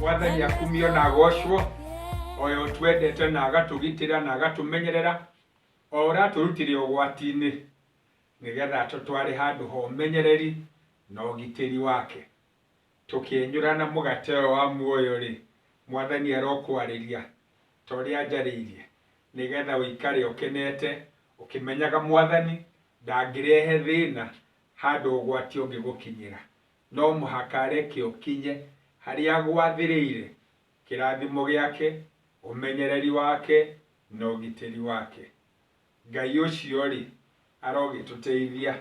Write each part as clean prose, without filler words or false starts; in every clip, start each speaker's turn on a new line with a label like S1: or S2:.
S1: Mwathani akumio na agocwo, oyo ũtwendete na agatũgitĩra na agatũmenyerera, o ũratũrutire ũgwati-inĩ nĩgetha atũtware handũ ha ũmenyereri na ũgitĩri wake. Tũkĩenyũrana mũgate ũyũ wa muoyo-rĩ, Mwathani arokwarĩria ta ũrĩa anjarĩirie, nĩgetha ũikare ũkenete, ũkĩmenyaga Mwathani ndangĩrehe thĩna handũ ũgwati ũngĩgũkinyĩra. No mũhaka areke ũkinye harĩa agwathĩrĩire, kĩrathimo gĩake, ũmenyereri wake, na ũgitĩri wake. Ngai ũcio-rĩ, arogĩtũteithia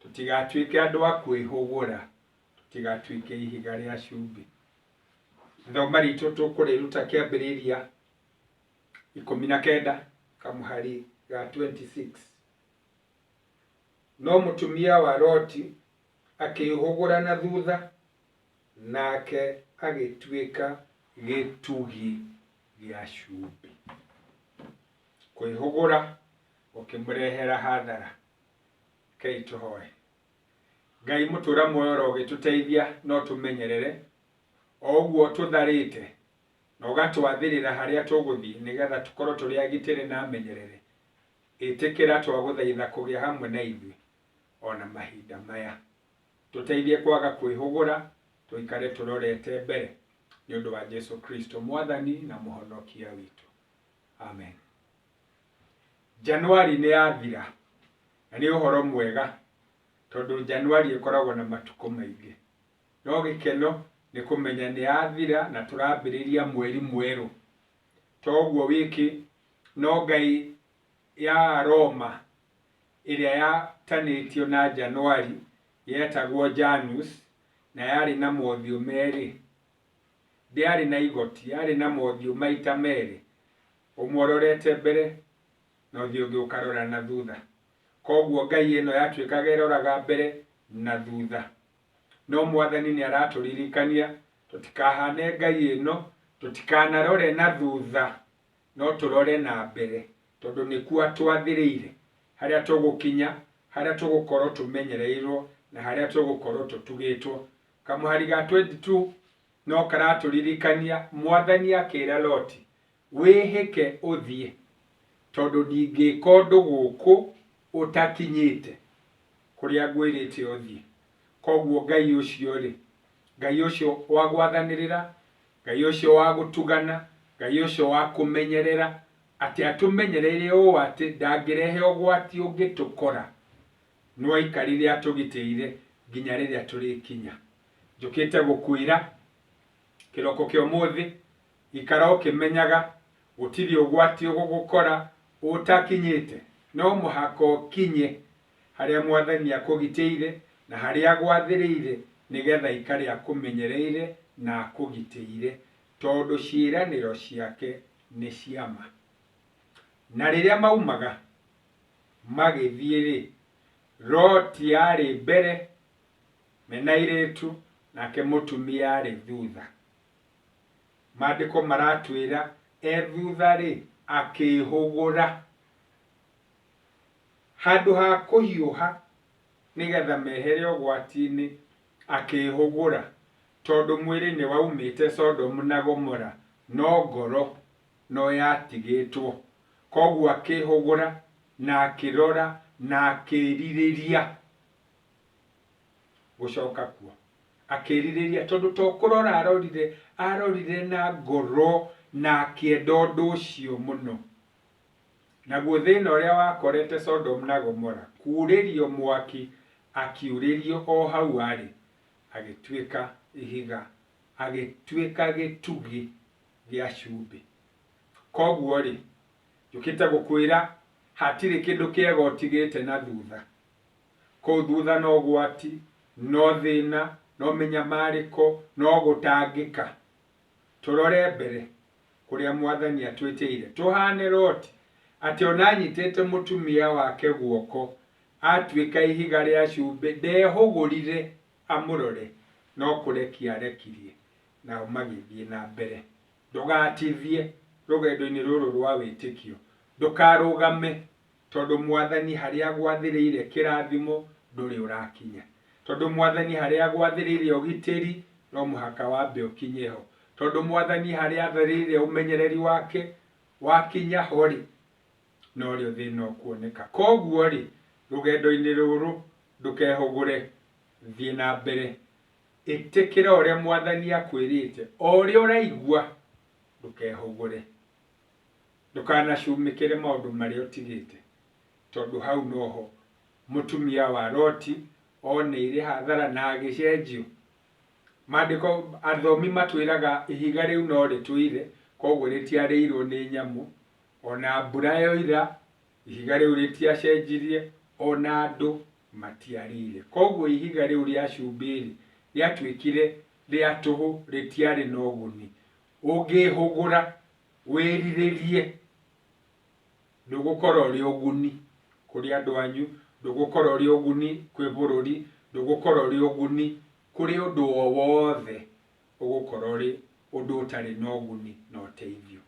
S1: tũtigatuĩke andũ a kwĩhũgũra, tũtigatuĩke ihiga rĩa cumbĩ. Ithoma ritũ tũkũrĩruta kĩambĩrĩria 19 kamũhari ga 26. No mũtumia wa Loti akĩĩhũgũra na thutha, nake agĩtuĩka gĩtugĩ gĩa cumbĩ. Kwĩhũgũra gũkĩmũrehera hathara. Rekei tũhoe. Ngai mũtũra muoyo ũrogĩtũteithia na ũtũmenyerere o ũguo ũtũtharĩte na ũgatwathĩrĩra harĩa tũgũthiĩ nĩgetha tũkorwo tũrĩ agitĩre na amenyerere. Ĩtĩkĩra twagũthaitha kũgĩa hamwe na ithuĩ o na mahinda maya. Tũteithie kwaga kwĩhũgũra, tũikare tũrorete mbere nĩ ũndũ wa Jesu Kristo Mwathani na Mũhonokia witũ. Amen. Januari nĩ yathira, na nĩ ũhoro mwega tondũ Januari ĩkoragwo na matukũ maingĩ. No gĩkeno nĩ kũmenya nĩ yathira na tũrambĩrĩria mweri mwerũ. To ũguo wiki, no ngai ya Aroma ĩrĩa yatanĩtio na Januari yetagwo Janus na yarĩ na mothiũ merĩ. Ndĩarĩ na igoti, yarĩ na mothiũ maita merĩ, ũmwe ũrorete mbere na ũthiũ ũngĩ ũkarora na thutha. Koguo ngai ĩno yatuĩkaga ĩroraga mbere na thutha. No Mwathani nĩ aratũririkania tũtikahane ngai ĩno, tũtikanarore na thutha, no tũrore na mbere, tondũ nĩkuo atwathĩrĩire, harĩa tũgũkinya, harĩa tũgũkorwo tũmenyereirwo, na harĩa tũgũkorwo tũtugĩtwo. Kamũhari ga 22 no karatũririkania Mwathani akĩra Loti, wĩhĩke ũthiĩ, tondũ ndingĩka ũndũ gũkũ ũtakinyĩte kũrĩa ngwĩrĩte ũthiĩ. Koguo Ngai ũcio-rĩ, Ngai ũcio wa gwathanĩrĩra, Ngai ũcio wa gũtugana, Ngai ũcio wa kũmenyerera, atĩ atũmenyereire ũũ atĩ ndangĩrehe ũgwati ũngĩtũkora, no aikarire atũgitĩire nginya rĩrĩa tũrĩkinya. Njũkĩte gũkwĩra kĩroko kĩa ũmũthĩ, ikara ũkĩmenyaga gũtirĩ ũgwati ũgũgũkora ũtakinyĩte. No mũhaka ũkinye harĩa Mwathani akũgitĩire na harĩa agwathĩrĩire nĩgetha aikare akũmenyereire na akũgitĩire, tondũ ciĩranĩro ciake nĩ cia ma. Na rĩrĩa maumaga magĩthiĩ-rĩ, Loti aarĩ mbere mena airĩtu, nake mũtumia aarĩ thutha. Maandĩko maratwĩra e thutha-rĩ, akĩĩhũgũra. Handũ ha kũhiũha nĩgetha mehere ũgwati-inĩ, akĩĩhũgũra, tondũ mwĩrĩ nĩ waumĩte Sodomu na Gomora, no ngoro no yatigĩtwo. Kwoguo akĩĩhũgũra, na akĩrora, na akĩĩrirĩria gũcoka kuo. Akĩĩrirĩria tondũ to kũrora arorire, arorire na ngoro na akĩenda ũndũ ũcio mũno. Naguo thĩna ũrĩa wakorete Sodomu na Gomora, kuurĩrio mwaki, akiurĩrio o hau aarĩ, agĩtuĩka ihiga, agĩtuĩka gĩtugĩ gĩa cumbĩ. Kwoguo-rĩ, njũkĩte gũkwĩra, hatirĩ kĩndũ kĩega ũtigĩte na thutha. Kũu thutha no ũgwati, no thĩna, no mĩnyamarĩko, no gũtangĩka. Tũrore mbere kũrĩa Mwathani atwĩtĩire. Tũhane Loti, atĩ ona anyitĩte mũtumia wake guoko, atuĩka ihiga rĩa cumbĩ, ndehũgũrire amũrore, no kũrekia arekirie, nao magĩthiĩ na mbere. Ndũgatithie rũgendo-inĩ rũrũ rwa wĩtĩkio. Ndũkarũgame tondũ Mwathani harĩa agwathĩrĩire kĩrathimo ndũrĩ ũrakinya. Tondũ Mwathani harĩa agwathĩrĩire ũgitĩri no mũhaka wambe ũkinye ho. Tondũ Mwathani harĩa atharĩire ũmenyereri wake wakinya ho-rĩ, norĩo thĩna ũkuoneka. Koguo-rĩ, rũgendo-inĩ rũrũ ndũkehũgũre, thiĩ na mbere. Ĩtĩkĩra ũrĩa Mwathani akwĩrĩte, o ũrĩa ũraigua, ndũkehũgũre. Ndũkanacumĩkĩre maũndũ marĩa ũtigĩte, tondũ hau noho mũtumia wa Loti oneire hathara na agĩcenjio. Maandĩko, athomi matwĩraga ihiga rĩu no rĩtũire, koguo rĩtiarĩirwo nĩ nyamũ, ona mbura yoira, ihiga rĩu rĩtiacenjirie, ona andũ matiarĩire. Koguo ihiga rĩu rĩa cumbĩ-rĩ, rĩatuĩkire rĩa tũhũ, rĩtiarĩ na ũguni. Ũngĩhũgũra wĩrirĩrie, ndũgũkorwo ũrĩ ũguni kũrĩ andũ anyu, ndũgũkorwo ũrĩ ũguni kwĩ bũrũri, ndũgũkorwo ũrĩ ũguni kũrĩ ũndũ o wothe, ũgũkorwo ũrĩ ũndũ ũtarĩ na ũguni na ũteithio.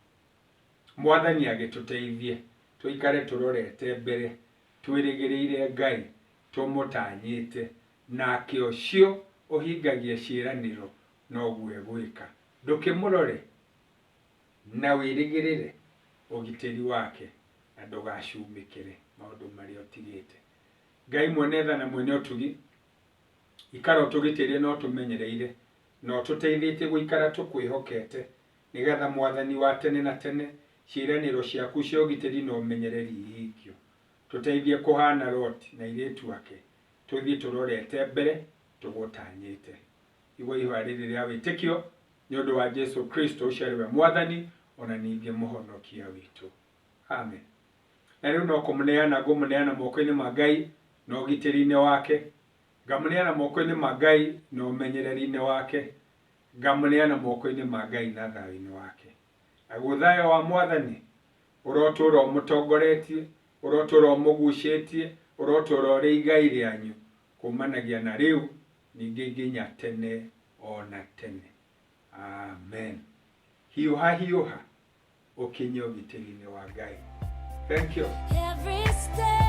S1: Mwathani agĩtũteithie tũikare tũrorete mbere, twĩrĩgĩrĩire Ngai, tũmũtanyĩte, nake ũcio ũhingagia ciĩranĩro noguo egwĩka. Ndũkĩmũrore na wĩrĩgĩrĩre ũgitĩri wake, na ndũgacumĩkĩre maũndũ marĩa ũtigĩte. Ngai mwene tha na mwene ũtugi, ikara ũtũgitĩire na ũtũmenyereire, na ũtũteithĩtie gũikara tũkwĩhokete, nĩgetha Mwathani wa tene na tene, ciĩranĩro ciaku cia ũgitĩri na ũmenyereri ihingio. Tũteithie kũhaana Loti na airĩtu ake, tũthiĩ tũrorete mbere tũgũtanyĩte. Igua ihoya rĩrĩ rĩa wĩtĩkio nĩ ũndũ wa Jesu Kristo ũcio arĩ we Mwathani o na ningĩ Mũhonokia witũ. Amen. Na rĩu no kũmũneana ngũmũneana moko-inĩ ma Ngai na ũgitĩri-inĩ wake, ngamũneana moko-inĩ ma Ngai na ũmenyereri-inĩ wake, ngamũneana moko-inĩ ma Ngai na thayũ-inĩ wake. Naguo thayũ wa Mwathani ũrotũũra ũmũtongoretie, ũrotũũra ũmũgucĩtie, ũrotũũra ũrĩ igai rĩanyu kumanagia na rĩu ningĩ nginya tene o na tene. Amen. Hiũha hiũha ũkinye ũgitĩri-inĩ wa Ngai. Thank you.
S2: Every step.